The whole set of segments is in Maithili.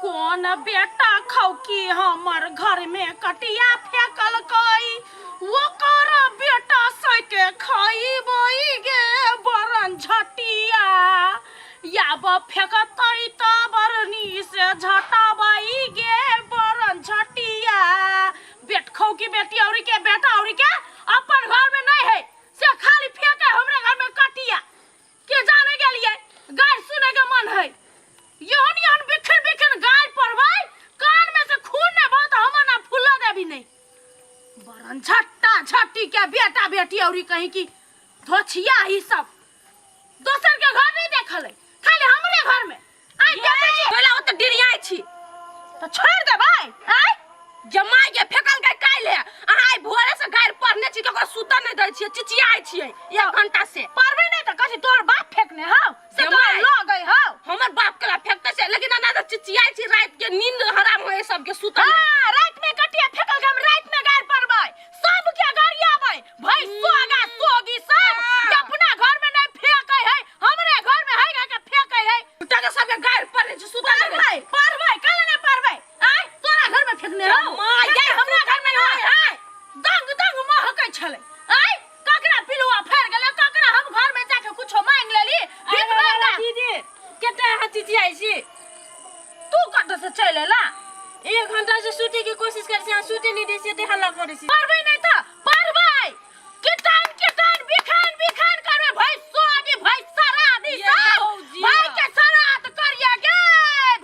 कोन बेटा खौकी हमर घर में कटिया फेकलकै ओकर बेटा सके खइबै गे बरन झटिया याब फेकतै त बरनी से झटाबै गे बरन झटिया। बेट खौकी बेटी औरी के बेटा औरी के अपन घर में नहीं है से खाली फेंके हमरे घर में कटिया के जाने गेलिए गाय सुने के मन है यहन यहन बिखन बिखन गाय पड़बै कान में से खून नहीं बहुत हमर ना फूला देबी नहीं बरन झट्टा झट्टी के बेटा बेटी औरी कहीं की धोछिया ही सब दोसर के घर नहीं देखल है खाली हमरे घर में आइ देखै छी पहिले ओते डिरियाइ छी तऽ छोड़ि देबै आइ जमाइ के फेकल के काल्हि है अहाँ आइ भोरे से गारि पढ़ने छी ककरो सुतऽ नहि दै छियै चिचियाइ छियै एक घंटा से पढ़बै नहि तऽ कथी तोहर बाप फेकने हौ से तोरा जमाइ। लऽ गई हौ हमर बाप केला फेकते छै लेकिन एना तऽ चिचियाइ छी राति के नींद हराम होय सबके सुतऽ नहि। हाँ रात में कटिया फेकल के हम रात में गाड़ पड़बै सबके गरियाबै भाई सोगा सोगी सब जे अपना घर में नहीं फेंके है हमरे घर में है के फेंके है उठा के सबके गारि पढ़ने छी सुतऽ नहि दै पढ़बै पढ़बै काहे नहीं पढ़बै आय तोरा घर में फेंकने हो माँ, ये हमरा घर में नहीं है दंग दंग महकै छलै आय ककरा पिलुआ फेर गेलै ककरा हम घर में जाके कुछो मांग लेली भीख मांगा दीदी कते अहाँ चिचियाइ छी तू कतऽ से चलि एला एक घंटा से सुते के कोशिश करै छी अहाँ सुते नहि दै छियै एते हल्ला करै छी पढ़बै नहि तऽ पढ़बै किटान किटान बिखान बिखान करबै भाई सोगी भाई सरादी ये सब भौजी। भाई के सराद करिया गे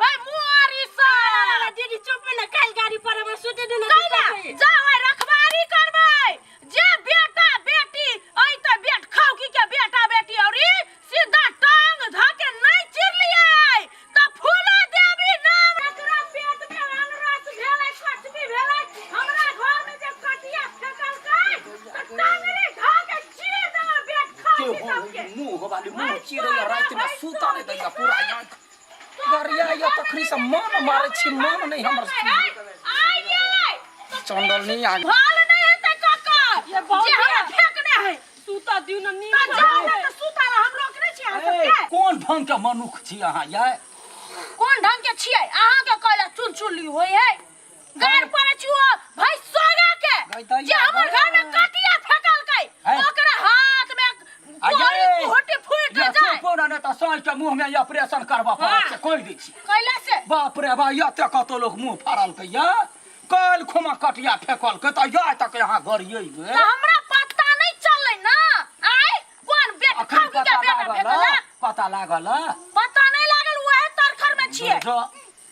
भाई मुआरी सब दीदी चुप ने काल्हि गाड़ी पर हमरा सुते दे ना कैला जाओ आइ रखवारी करबै जे बेटा बेटी अइ तऽ बेट खौकी के बेटा बेटी औरी सीधा टांग धके नहीं चिरलियै तऽ फूला देवी नाम एकरा पेट में अनरस भेलै कटबी भेलै हमरा घर में जे कटिया फेकलकै तऽ टांगरी धके चीर देबै बेट के खौकी हो सबके मुंह वाली मुंह चिरैया राति में सुता नहीं दैया पूरा यहाँ गरिया या तखनी से मन मारे छी मन नहीं हमर आइ गेलै चंडल नहीं आ भाल नहीं हेतै काका ये बहुत जे हमरा फेकने है सुता दियौ ने नींद तऽ जाउ ने तऽ सुता ला हम रोकने छी अहाँ ए, सबके कोन ढंग के मनुख छी अहाँ यै कोन ढंग के छियै अहाँ के कहला चुल चुल्ली होय है गार पड़े छी ओ भाई सोगा के गई दैया, जे हमर घर में कटिया फेकलकै है। ओकरा हाथ में आ कोरी यै, फूटी फूट या जाय चुप ने तऽ साँझ के मुंह में ऑपरेशन करबऽ पड़त से कहि दै छी कैला से बाप रे बा एते कतो लोग मुंह फाड़लकै या काल्हि खुमा कटिया फेकलकै तऽ या तक यहाँ गरियेबै तऽ हमरा पता नहीं चललै ना आय कोन बेट अखन खाउ के पता बेटा लागल फेकला पता लागल पता नहीं लागल वह तरखर में छियै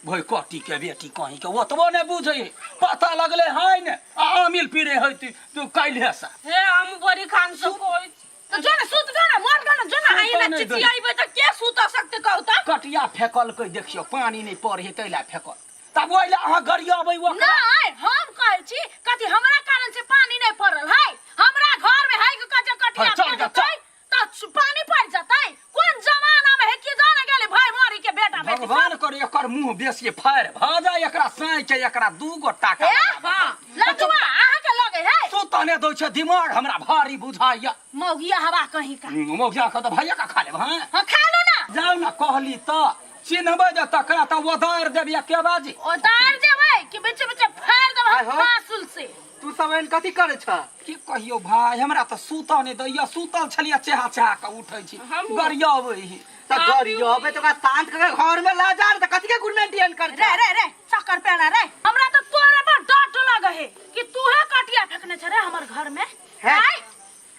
भई कटी के बेटी कहीं के ओतबो नहि बुझै पता लगले है ने आ आमिल पीरे है तू काल्हे से हे हम बड़ी खान से कोई तो जो ना सुत जो ना मर जो ना जो ना अहीं ने नहि दै। चिचियाइबै तऽ के सुत सकतै कहू तऽ कटिया फेकलकै देखियौ पानी नहि पड़े है ताहि लए फेकल तब ओहि लए अहाँ गरियबै ओकरा नहीं हम कहै छी कथी हमरा कारण से पानी नहीं पड़ल है हमरा घर में है कि कजे कटिया हाँ, चल गा, फेंकतै, तऽ पानी पड़ जतै कोन जमाना में है कि जाने गेले भाई मारी के बेटा बेटी भगवान करे एकर मुंह बेसी फायर भऽ जाय एकरा साँइ के एकरा दू गो टाका हे? लटुआ अहाँ के लगे है सुतने दै छै दिमाग हमरा भारी बुझाइया मौगिया हवा कहीं का मौगिया के तऽ भैया का खा लेब हाँ हाँ खा लो ना जाउ ने कहली तऽ चिन्हबै जे तकरा तऽ ओदारि देब एके बाजी उतार देबै कि बीचे बीचे फाड़ देबै आय हो। फासुल से तू सब एहन कथी करै छ की कहियौ भाय हमरा तऽ सुतऽ नहि दैया सुतल छलियै चेहा चेहा कऽ उठै छी गरियाबै ही तऽ गरियबै तऽ ओकरा शांत कऽ के घर में लऽ जा ने तऽ कथी के गुरमेंटी एहन कर रे रे रे चक्कर पेड़ा रे हमरा तऽ तोरे पर डांट लगे है कि तूहे कटिया फेकने छ रे हमर घर में हे। आय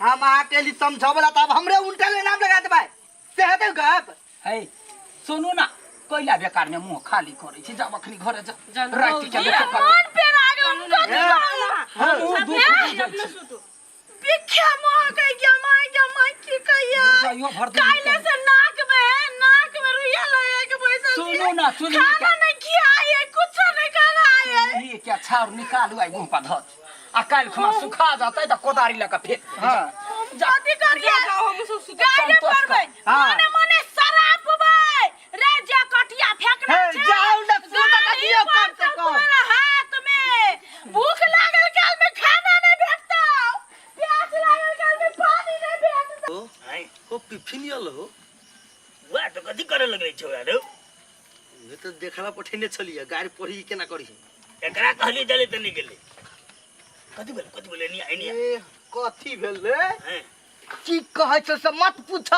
हम अहाँके लिए समझावला तऽ आब हमरे उल्टा ले नाम लगा देबै से हेतै गप है सुनू ना कैला बेकार में मुंह खाली करै छी जब अखनी घरे जा राति के देखो कत- मन पेड़ा गेल कथी कहला हमहूँ दुख बुझै छी। बिख्या मोह कह गया माय गया माय की कहिया जाइयो भर दिन काइले से नाक में रुइया लगा के बैसल सुनू छियै। ना, सुनू खाना नहीं खियाए कुछ नहीं खाना ई के छाउर निकालू आई मुंह पर धऽ आ काल्हि खुमा सुखा जेतै तऽ कोदारी लऽ कऽ फेर हाँ जा कथी करिए गाइले संतोष कर। पड़बै हाँ। मने मने शराबबै रे जे कटिया फेकने हे, छै जाउ ने, सुतऽ तऽ गाड़ी दियौ कम से पड़तौ कम। तोरा हाथ में भूख लागल काल में खाना नहीं भेटतौ प्यास लागल काल में पानी नहीं भेटतौ आँय ओ पिफिनियल हो वएह तऽ कथी करे लगले छौ यार उहे तऽ देखला पठेने छलियै गारि पढ़ी केना करी। एकरा कहली देले तऽ नहि गेलै। कथी भेल कथी भेल? एनी एनी। ए कथी भेल रे? हैं? की कहै छै से मत पूछ।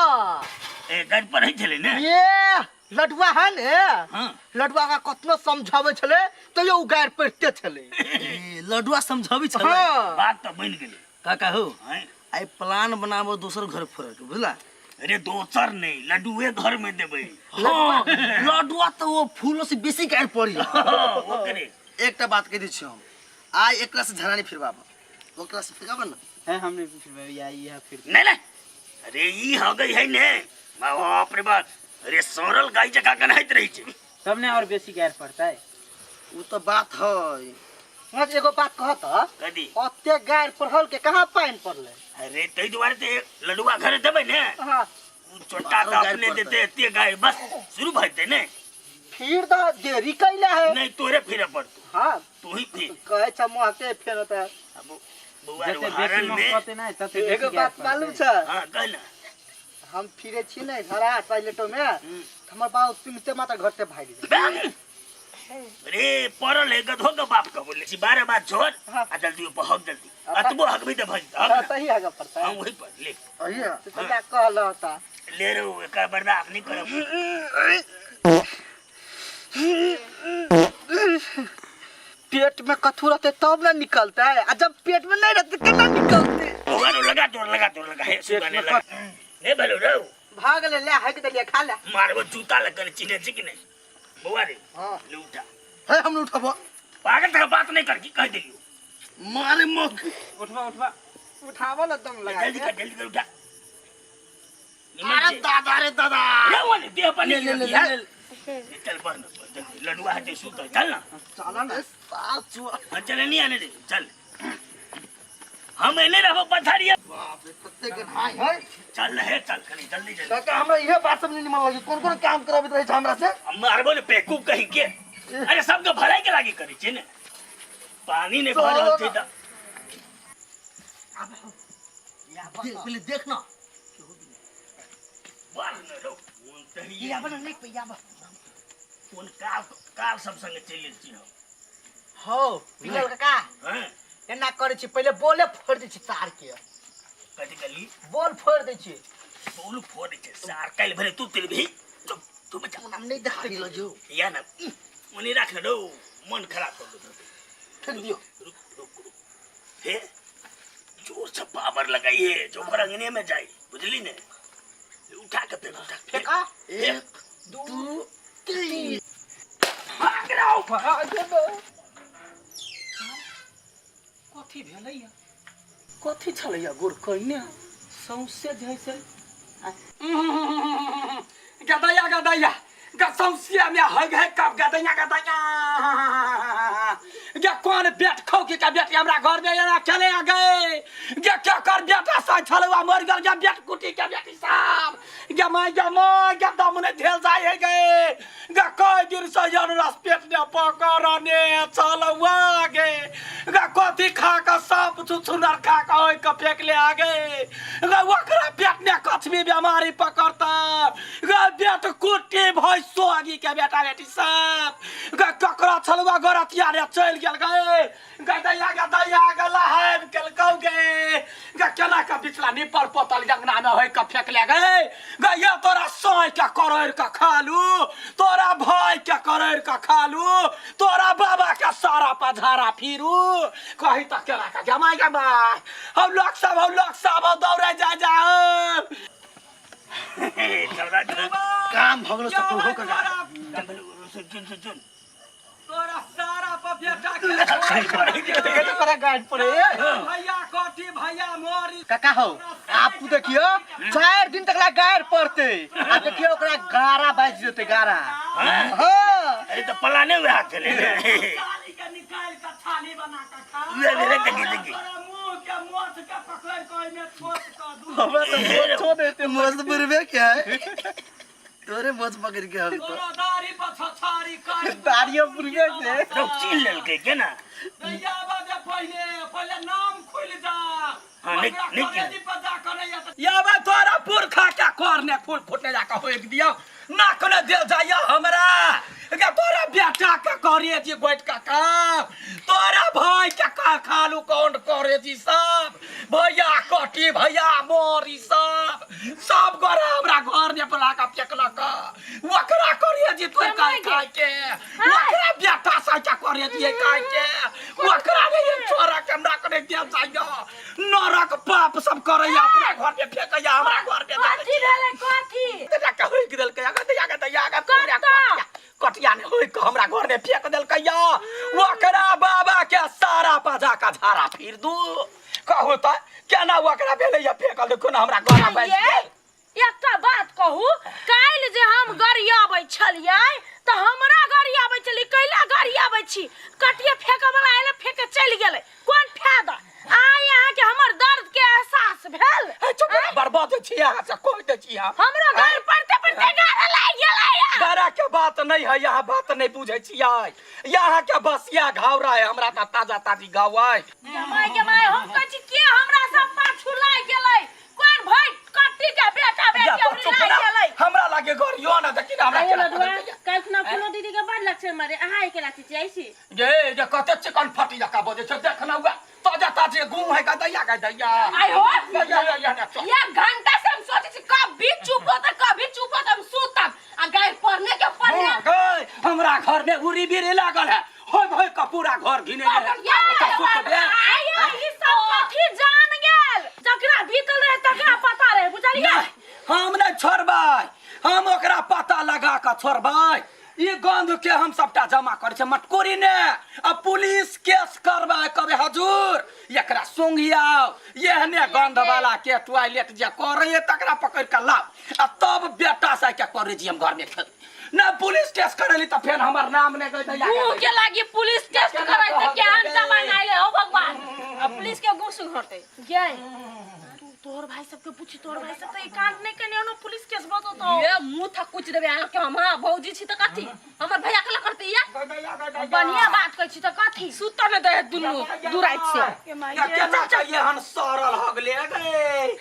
ए गारि पढ़ै छलै ने? ए लडुआ है ने। हाँ। लडुआ का कतनो समझाबै छलै तैयो उ गारि पढ़ते छलै। ए, लडुआ समझाबै छलै। हाँ। बात तऽ बनि गेलै। काका हो हैं? आइ प्लान बनाबो दोसर घर फोड़े के, बुझला? अरे दोसर नहीं, लड्डुए घर में देबै। हाँ, लडुआ तऽ ओ फूलो से बेसी गारि पड़ी। ओकरे एकटा बात कहि दै छी हम, आइ एकरा से झड़ा नहीं फिरबाब, ओकरा से फिरबाब ना। है हमने फिर या यह फिर नहीं नहीं, अरे ई हो गई है ने, बाप रे बाप, अरे सौरल गाय जका गनाइत रही छै। तब ने और बेसी गारि पड़ता है। उ तऽ बात है। मत एगो बात कह त, कथी? ओते गारि पढ़ल के कहाँ पानि पड़लै? अरे तै दुआरे ते लडुआ घर देबै ने। हाँ। उ चोटा बारह तऽ गारि अपने पड़तै। देते एते गाय बस शुरू भइते ने। फिर तऽ देरी कैले है। नहीं तोरे फिरे पड़तो। हाँ। तू ही फिर। कहै छ महके फेर होता। अब बौआ रे, जते बेसी हारल में महकते ना तते बेसी एगो गारि बात पड़तै। मालूम छ? हाँ कह ना। हम फिरे छी ने घरा टॉयलेटो में, हमर बाप सुनते मात्र घर से भागि गेल। बम! अरे पड़ल है गधो के बाप का बोले छी बारह बार छोड़। हाँ। आ जल्दी ऊपर हक जल्दी। हाँ। अतबो हक भी तो भज हक हाँ, ना। सही हक पड़ता है। हाँ वही पर ले। अहिया। तो क्या कहल होता? ले रे एकर बर्दाश्त नहीं करब। पेट में कथू रहते तब ना निकलता है, आ जब पेट में नहीं रहते केना निकलते? बौआ रे, लगा तोड़ लगा तोड़ लगा हे सुगा नहीं लगा। नहीं भलो रे। भाग ले ले हक देलिए खा ले। मारबो जूता लगन चिन्हे छी कि नहीं? बौआ रे। हाँ। ले उठा। है हम उठाबो। पागल तरह बात नहीं कर की कह दिलियो। मारे मख। उठवा उठवा। उठावो ना दम लगा जल्दी कर जल्दी कर उठा। अरे दादा रे दादा। रे वो नहीं, देह पर नहीं ले, ले, गिरती है। ले, ले। चल पर ना, जल्दी, लडुआ हटे सूत है, चल ना। चला ना। सात चुआ। हाँ, चले नहीं आने दे, चल। हम एने रहबो पथारिया। बाप रे, कते के भाई है। चल रहे, चल कनी जल्दी जल्दी। काका हमरा इहे बात सब नहीं निमन लगी, कोन कोन काम कराबैत रहे छै हमरा से? हम मारबो ने बेवकूफ कहीं के। अरे सबके भलाई के लागी करै छै ने। पानी नहीं भर रहल छै त। देख, पहिले देख ना। बार ने रौ, कोन तही। या बना नहीं पे या बा। कोन काल काल सब संगे चलि छी हम। हो, पिंगल काका। हैं? एना करै छी, पहिले बोले फोड़ दै छी सार के। कथी कहली? बोल फोड़ दै छी। बोल फोड़ दै छै सार, काल्हि भरे तू तिल भी। चुप, तू बचा। हम नहीं देखै लऽ जो। या ना, ओने राख ने रौ, मन खराब कर देतौ। फेंक दियो। रुक, रुक, रुक। हे, जोर से पावर लगाइए, जो ओकर अंगने में जाए, बुझली ने? उठा के फेंक, उठा के फेंक। फेंका। 1 2 3। भाग रहो। कथी भेलैया? कथी छलैया गोर कइने सौंसे जे है से गदैया गदैया ग सौंसे में है है कब गदैया गदैया गे कोन बेट खौ के का बेटी हमरा घर में एना खेले आ गए गे क्या कर बेटा सा छलुआ मर गेल गे बेट कुटी के बेटी साहब गे my गे my गे दम ने झेल जाय है गे गे कई दिन से जन रस पेट ने पकड़ने छलुआ गे गे कथी खा के सांप छुछुनर खा के ओइ के फेंक ले आ गे गे ओकरा पेट ने कछमी बीमारी पकड़ता गे बेट कुटी भई सोगी के बेटा बेटी साहब गे ककरा छलुआ गरतिया रे चलि गेल गे गदैया गदैया गे लहाब केलकौ गे गे केना के बिचला निपल पोतल जंगना में होय के फेंक ले गे गे ये तोरा साँइ के करैर के खालू, तोरा भाई के करैर के खालू, तोरा बाबा के सारा पझारा फिरू कही त केना के जमाई जमाई हम लोग सब हम लोग सब दौड़े जा जा। काम भगलो सफल हो काका। सुन सुन सुन तोरा सारा पर बेटा के तोरा गाइड पड़े। भैया कथी भैया मोरी। काका हो, आप देखियो 4 दिन तक ला गाइड पड़ते, आ देखियो ओकरा गारा बाजि जेते गारा। हाँ। अरे तो पलाने हुए हाथ चले ने। थाली के निकाल के थाली बना के खा। ले, ले, ले, देखी, देखी। तोरा मुंह के मोछ के पकड़ के ओइमे छोट क दू। हमरा तो मोछो देते। मोछ बुरबे क्या है? तोरे मोछ पकड़ के हम तो। तोरा दाढ़ी पर छछारी कर। दाढ़ियो बुरबे से। तो छीन लेलकै केना? दैया बाजे पहिले, पहिले नाम खुलि जा। हाँ, नहीं, ओकरा नहीं कॉलेज पर जा कऽ नहि एतै। या बे तोरा पुरखा के करने फूल फुटने जा कऽ होइक दियौ। नाक ने देल जाइया हमरा। गे तोरा बेटा के करे जी गोट काका, तोरा भाई के का खालू कौन करे जी सब भैया कटी भैया मोरी सब सब गोरा हमरा घर ने बोला के फेकलक। ओकरा करे जी तोर काय खाय के, ओकरा बेटा से के करे जी काय के, ओकरा ने छोरा के हमरा करे दिया जाइयो। नरक पाप सब करैया, अपना घर में फेकैया, हमरा घर में डालै कथी भेलै कथी? तेरा के होइक देलकै, अगर दैया के दैया के पूरा कत्ता? कटिया ने होइक हमरा घर में फेक देलकै या। ओकरा बाबा के सारा पजा का झाड़ा फिर दू। कहू त केना ओकरा भेलै या फेकल? देखो ना हमरा घर में ये, एकटा बात कहू, काल्हि जे हम गरियाबै छलियै तऽ हमरा गरियाबै छली, कैला गरियाबै छी? कटिया फेंके वाला आयल, फेंके चलि गेलै, कोन फायदा? आइ अहाँके हमर दर्द के एहसास भेल? हे, चुप रह, बर्बाद छी अहाँ से कहि दै छी हम। हमरो घर पड़ते पड़ते गारा लागि गेलै। गारा के बात नहीं है, यहाँ बात नहीं बुझै छियै। यहाँ के बसिया घावरा है, हमरा तऽ ताजा ताजी घाव है। गे माय गे माय, हम कहै छी के हमरा सब पाछू लागि गेलै? कोन भाई कट्टी के बेटा या बेटी तो चुप लागि ना, गेलै? हमरा लागे गरियो ना, देखी ना हमरा आइयो केना लडुआ, करै छै। काल्हि खुना फुलो दीदी के बड़ लक्षण मारे, अहाँ अकेला चिचियाइ छी। गे जे कते चिकन फटी जका बजै छै, देख ना हुआ ताजा ताजी गुम है, दैया गे दैया। आइ हो। दैया, दैया, दैया, चल। एक घंटा से हम सोचे छी कभी चुप होता, कभी चुप होता, हम सुतब आ गाय पढ़ने के पढ़ने। हाँ, गए, हमरा घर में उरी बिरी लागल है, होय होय का पूरा घर घिने गेल है। या, अच्छा, सुत बे। आइ ई सब कथी जान गेल? जकरा बीतल रहे तकरा पता रहे, बुझलियै? नहीं, हम नहीं छोड़बै, हम ओकरा पता लगा कऽ छोड़बै। ई गंध के हम सबटा जमा करै छै मटकोरी ने, आ पुलिस केस करबै, कहबै हजूर एकरा सूंघियाओ, एहने गंध वाला के टॉयलेट जे करैए तकरा पकड़ के लाओ, आ तब बेटा से के करै छी हम घर में खेल। ना पुलिस केस करेली तऽ फेर हमर नाम नहि गै दैया। मुंह के लागी पुलिस टेस्ट केना करै कहल छै, केहन गेलै? जमाना आइले हो भगवान। आ पुलिस के गुस्सा घटतै। गे तू तोहर भाई सबके पूछी, तोहर भाई सब तऽ ई कांड नहि केने होनो, पुलिस केस बतौतौ। ये मुंह थक कुछ देबे अहाँ के। हम हां भौजी छी तऽ कथी हमर भैया के करते या? बढ़िया बात कहै छी तऽ कथी सुत ने दे दुनू दू राति से। ए माय के चाचा एहन सरल हो गेलै गे।